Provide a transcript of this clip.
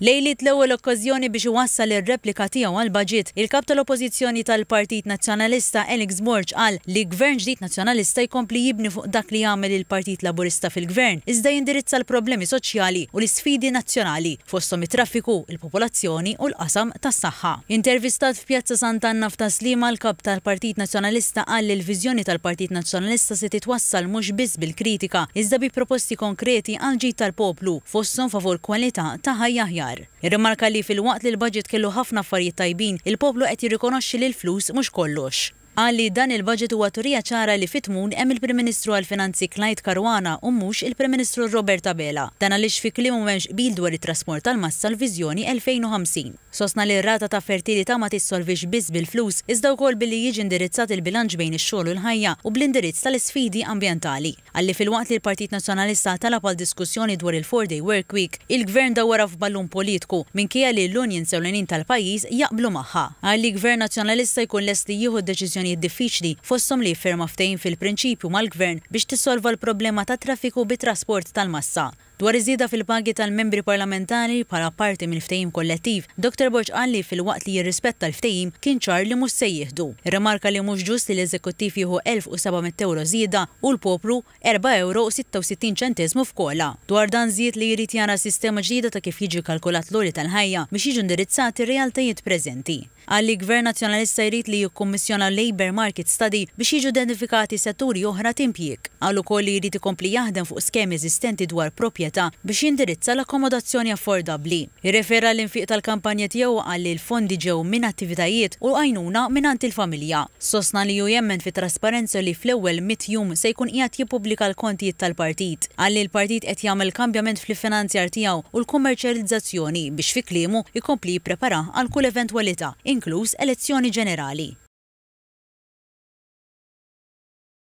Lejliet l-ewwel okkażjoni biex iwassal ir-replika tiegħu għall-budget, il-Kap tal-Oppożizzjoni tal-Partit Nazzjonalista Alex Borg qal li Gvern ġdid Nazzjonalista jkompli jibni fuq dak li għamel il-Partit Laburista fil-Gvern, iżda jindirizza l-problemi soċjali u l-isfidi nazzjonali, fosthom it-traffiku, il-popolazzjoni u l-qasam tas-saħħa. Intervistat f'Pjazza Sant'Anna f'Tas-Sliema, l-Kap tal-Partit Nazzjonalista qal li l-viżjoni tal-Partit Nazzjonalista se titwassal mhux biss bil-kritika, iżda bi proposti konkreti għall-ġid tal-poplu, fosthom favur kwalità ta' ħajja aħjar. Irrimarka li filwaqt li l-budget kellu ħafna affarijiet tajbin, il-poplu qed jirrikonoxxi li l-flus mhux kollox. Qal li dan il-budget huwa turija ċara li fit-tmun hemm il-Prim Ministru għall-Finanzi Clyde Caruana u mhux il-Prim Ministru Robert Abela. Dan għaliex fi kliemu m'hemmx qbil dwar it-trasport tal-massa l-Viżjoni 2050. Sostna li r-rata ta' fertilità ma tissolvix biss bil-flus, iżda wkoll billi jiġi indirizzat il-bilanċ bejn ix-xogħol u l-ħajja u bl-indirizz tal-isfidi ambjentali. Qal li filwaqt li l-Partit Nazzjonalista talab għal diskussjoni dwar il-four day work week, il-Gvern dawwarha f'ballun politku, minkejja li l-unions ewlenin tal-pajjiż jaqblu magħha. Qal li Gvern Nazzjonalista jkun lest li jieħu deċiżjonijiet diffiċli, fosthom li jiffirma ftehim fil-prinċipju mal-Gvern biex tissolva l-problema tat-traffiku bit-trasport tal-massa. Dwar iż-żieda fil-pagi tal-membri parlamentari bħala parti mill-ftehim kollettiv, Dottor Borg qal li filwaqt li jirrispetta l-ftehim, kien ċar li mhux se jieħdu. Irrimarka li mhux ġust li l-Eżekuttiv jieħu 1,700 ewro żieda u l-poplu erba' ewro u 66 ċenteżmu f'COLA. Dwar dan żied li jrid jara sistema ġdida ta' kif jiġi kalkulat l-għoli tal-ħajja biex jiġu indirizzati r-realtajiet preżenti. Qal li Gvern Nazzjonalista jrid li jikkummissjona Labour Market Study biex jiġu identifikati setturi oħra t'impjieg. Qal ukoll li jrid ikompli jaħdem fuq skemi eżistenti dwar proprjetà biex jindirizza l-akkomodazzjoni affordabbli. Irrefera għall-infiq tal-kampanja tiegħu u qal li l-fondi ġew minn attivitajiet u għajnuna mingħand il-familja. Sostna li hu jemmen fit-trasparenza u li fl-ewwel mitt jum se jkun qiegħed jippubblika l-kontijiet tal-partit. Qal li l-partit qed jagħmel kambjament fl-iffinanzjar tiegħu u l-kummerċjalizzazzjoni biex fi kliemu jkompli jippreparah għal kull eventwalità, inkluż elezzjoni ġenerali.